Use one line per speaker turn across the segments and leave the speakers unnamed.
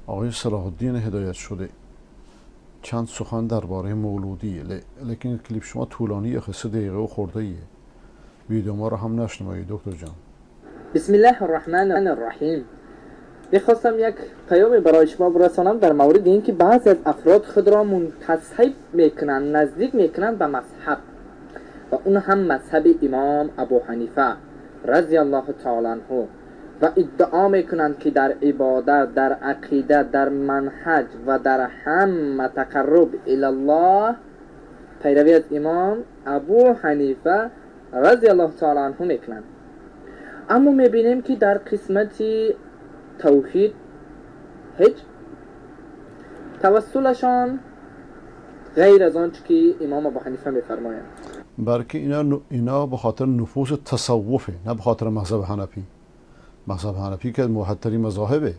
آقای صلاح الدین هدایت شده، چند سخن درباره مولودی، لیکن کلیپ شما طولانیه، 3 دقیقه و خورده ایه. ویدیو ما رو هم نشنوید دکتر جان.
بسم الله الرحمن الرحیم. میخواستم یک پیامی برای شما برسانم در مورد اینکه بعضی از افراد خود را منتسب میکنند، نزدیک میکنند به مذهب، و اون هم مذهب امام ابو حنیفه رضی الله تعالی عنه، و ادعا میکنند که در عبادت، در عقیده، در منهج و در همه تقرب الی الله پیروی از امام ابو حنیفه رضی الله تعالی عنه میکنند. اما میبینیم که در قسمت توحید هیچ توسلشان غیر از آنچه که امام ابو حنیفه میفرمایند.
بلکه اینا به خاطر نفوذ تصوفه، نه به خاطر مذهب حنفی. مذهب حنفی که موحدترین مذاهبه،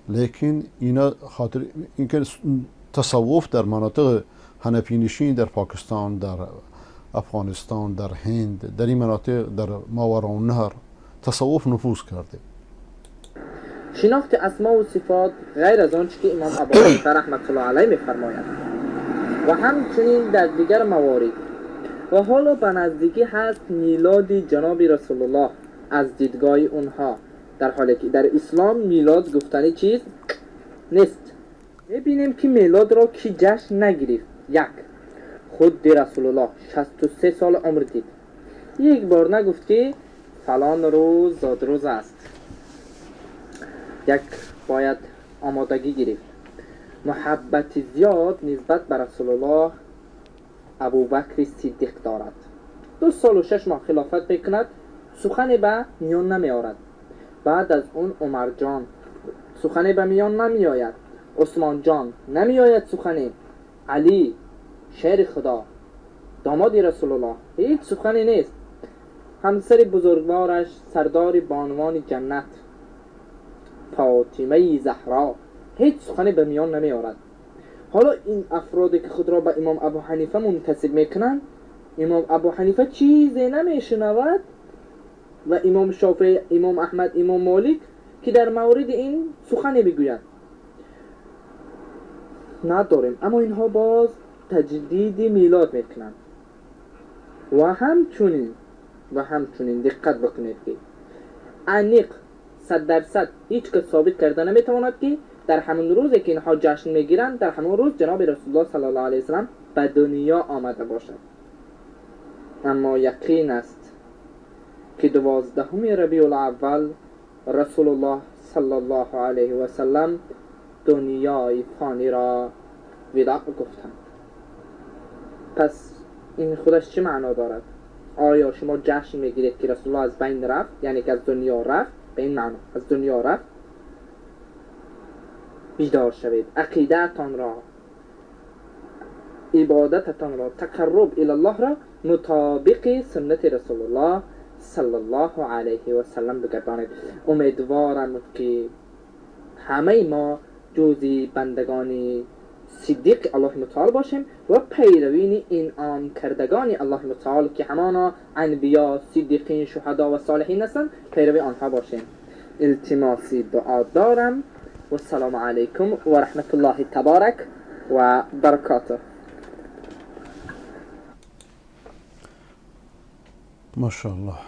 لیکن اینا خاطر اینکه تصوف در مناطق حنفی نشین، در پاکستان، در افغانستان، در هند، در این مناطق، در ماوراء النهر تصوف نفوذ کرده.
شناخت اسما و صفات غیر از آنچه که امام ابو حنیفه رحمت الله علیه میفرماید و همچنین در دیگر موارد. و حالا به نزدیکی هست میلاد جناب رسول الله از دیدگاه اونها، در حالی که در اسلام میلاد گفتنی چیز نیست. میبینیم که میلاد را کی جشن نگرفت. یک، خود رسول الله 63 سال عمر دید، یک بار نگفت که فلان روز زادروز است. یک، باید آمادگی گرفت. محبت زیاد نسبت به رسول الله ابوبکر صدیق دارد. 2 سال و 6 ماه خلافت میکند، سخنی به میان نمیآورد. بعد از اون عمر جان سخنی به میان نمیآید، عثمان جان نمیآید سخنی، علی شیر خدا داماد رسول الله هیچ سخنی نیست. همسر بزرگوارش سردار بانوان جنت فاطمه زهرا هیچ سخنی به میان نمیآورد. حالا این افرادی که خود را به امام ابو حنیفه منتسب میکنند، امام ابو حنیفه چیزی نمیشنود و امام شافعی، امام احمد، امام مالک که در مورد این سخنی بگویند نداریم. اما اینها باز تجدید میلاد میکنند. و همچنین دقت بکنید که انیق 100% هیچ کس ثابت کرده نمیتواند که در همون روزی که اینها جشن میگیرند، در همون روز جناب رسول الله صلی الله علیه وسلم به دنیا آمده باشد. اما یقین است که 12 ربیع الاول رسول الله صلی الله علیه و سلم دنیای فانی را وداع گفتند. پس این خودش چه معنا دارد؟ آیا شما جشن میگیرید که رسول الله از بین رفت، یعنی که از دنیا رفت؟ به این معنا از دنیا رفت. بیدار شوید، عقیده‌تان را، عبادتتان را، تقرب الی الله را مطابق سنت رسول الله صلی الله علیه و سلم بگردانید. امیدوارم که همه ما جزی بندگان صدیق الله متعال باشیم و پیروین انعام کردگان الله متعال که همانا انبیا، صدیقین، شهدا و صالحین هستند، پیروی آنها باشیم. التماسی دعا دارم. و السلام علیکم و رحمت الله تبارک و برکاته.
ماشاءالله.